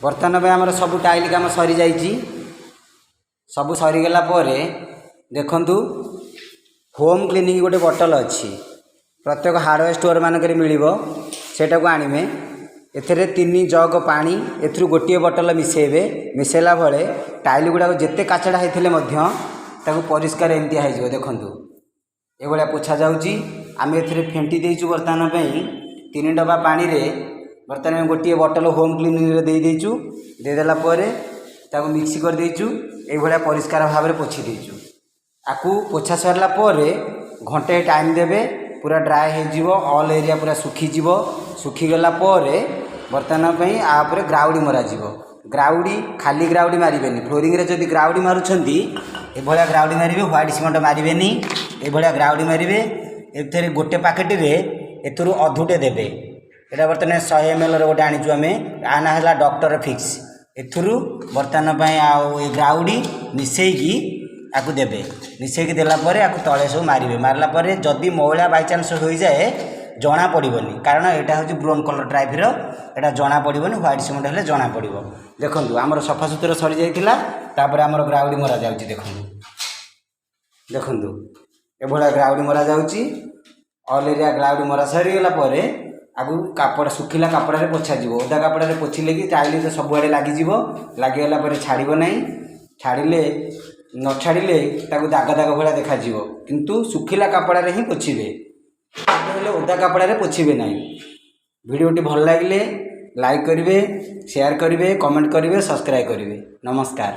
ବର୍ତ୍ତମାନ ପାଇଁ ଆମର ସବୁ ଟାଇଲ୍ କାମ ସରିଯାଇଛି। ସବୁ ସରିଗଲା ପରେ ଦେଖନ୍ତୁ, ହୋମ୍ କ୍ଲିନିଂ ଗୋଟେ ବଟଲ୍ ଅଛି, ପ୍ରତ୍ୟେକ ହାର୍ଡ଼ୱେର୍ ଷ୍ଟୋର୍ ମାନଙ୍କରେ ମିଳିବ। ସେଇଟାକୁ ଆଣିବେ। ଏଥିରେ 3 ଜଗ ପାଣି, ଏଥିରୁ ଗୋଟିଏ ବଟଲ୍ ମିଶାଇବେ। ମିଶାଇଲା ବେଳେ ଟାଇଲ୍ ଗୁଡ଼ାକ ଯେତେ କାଚଡ଼ା ହେଇଥିଲେ ମଧ୍ୟ ତାକୁ ପରିଷ୍କାର ଏମିତିଆ ହେଇଯିବ। ଦେଖନ୍ତୁ, ଏଭଳିଆ ପୋଛା ଯାଉଛି। ଆମେ ଏଥିରେ ଫେଣ୍ଟି ଦେଇଛୁ। ବର୍ତ୍ତମାନ ପାଇଁ 3 ଡବା ପାଣିରେ ବର୍ତ୍ତମାନ ଗୋଟିଏ ବଟଲ୍ ହୋମ୍ କ୍ଲିନିଂରେ ଦେଇଦେଇଛୁ। ଦେଇଦେଲା ପରେ ତାକୁ ମିକ୍ସ କରିଦେଇଛୁ। ଏଇଭଳିଆ ପରିଷ୍କାର ଭାବରେ ପୋଛି ଦେଇଛୁ। ଆକୁ ପୋଛା ସରିଲା ପରେ ଘଣ୍ଟେ ଟାଇମ୍ ଦେବେ, ପୁରା ଡ୍ରାଏ ହେଇଯିବ। ଅଲ୍ ଏରିଆ ପୁରା ଶୁଖିଯିବ। ଶୁଖିଗଲା ପରେ ବର୍ତ୍ତମାନ ପାଇଁ ଆ ଉପରେ ଗ୍ରାଉଡ଼ି ମରାଯିବ। ଗ୍ରାଉଡ଼ି, ଖାଲି ଗ୍ରାଉଡ଼ି ମାରିବେନି। ଫ୍ଲୋରିଂରେ ଯଦି ଗ୍ରାଉଡ଼ି ମାରୁଛନ୍ତି, ଏଭଳିଆ ଗ୍ରାଉଡ଼ି ମାରିବେ। ହ୍ୱାଇଟ୍ ସିମେଣ୍ଟ ମାରିବେନି, ଏଭଳିଆ ଗ୍ରାଉଡ଼ି ମାରିବେ। ଏଥିରେ ଗୋଟେ ପ୍ୟାକେଟରେ ଏଥିରୁ ଅଧୁଟେ ଦେବେ। ଏଇଟା ବର୍ତ୍ତମାନ 100 ଏମ୍ଏଲ୍ର ଗୋଟେ ଆଣିଛୁ ଆମେ। ଆ ନାଁ ହେଲା ଡକ୍ଟର ଫିକ୍ସ। ଏଥିରୁ ବର୍ତ୍ତମାନ ପାଇଁ ଆଉ ଏ ଗ୍ରାଉଡ଼ି ମିଶେଇକି ଆକୁ ଦେବେ। ମିଶେଇକି ଦେଲା ପରେ ଆକୁ ତଳେ ସବୁ ମାରିବେ। ମାରିଲା ପରେ ଯଦି ମଇଳା ବାଇଚାନ୍ସ ହୋଇଯାଏ, ଜଣା ପଡ଼ିବନି, କାରଣ ଏଇଟା ହେଉଛି ବ୍ରାଉନ୍ କଲର୍ ଟାଇପ୍ର, ଏଇଟା ଜଣା ପଡ଼ିବନି। ହ୍ୱାଇଟ୍ ସିମେଣ୍ଟ ହେଲେ ଜଣା ପଡ଼ିବ। ଦେଖନ୍ତୁ, ଆମର ସଫାସୁତୁରା ସରିଯାଇଥିଲା। ତାପରେ ଆମର ଗ୍ରାଉଡ଼ି ମରାଯାଉଛି। ଦେଖନ୍ତୁ, ଦେଖନ୍ତୁ, ଏଭଳିଆ ଗ୍ରାଉଡ଼ି ମରାଯାଉଛି। ଅଲ୍ ଏରିଆ ଗ୍ରାଉଡ଼ି ମରା ସରିଗଲା ପରେ ଆକୁ କାପଡ଼ା, ଶୁଖିଲା କାପଡ଼ାରେ ପୋଛାଯିବ। ଓଦା କାପଡ଼ାରେ ପୋଛିଲେ କି ଟାଇଲ୍ ତ ସବୁଆଡ଼େ ଲାଗିଯିବ। ଲାଗିଗଲା ପରେ ଛାଡ଼ିବ ନାହିଁ। ଛାଡ଼ିଲେ, ନ ଛାଡ଼ିଲେ ତାକୁ ଦାଗ ଦାଗ ଭଳିଆ ଦେଖାଯିବ। କିନ୍ତୁ ଶୁଖିଲା କାପଡ଼ାରେ ହିଁ ପୋଛିବେ, ହେଲେ ଓଦା କାପଡ଼ାରେ ପୋଛିବେ ନାହିଁ। ଭିଡ଼ିଓଟି ଭଲ ଲାଗିଲେ ଲାଇକ୍ କରିବେ, ସେୟାର କରିବେ, କମେଣ୍ଟ କରିବେ, ସବସ୍କ୍ରାଇବ୍ କରିବେ। ନମସ୍କାର।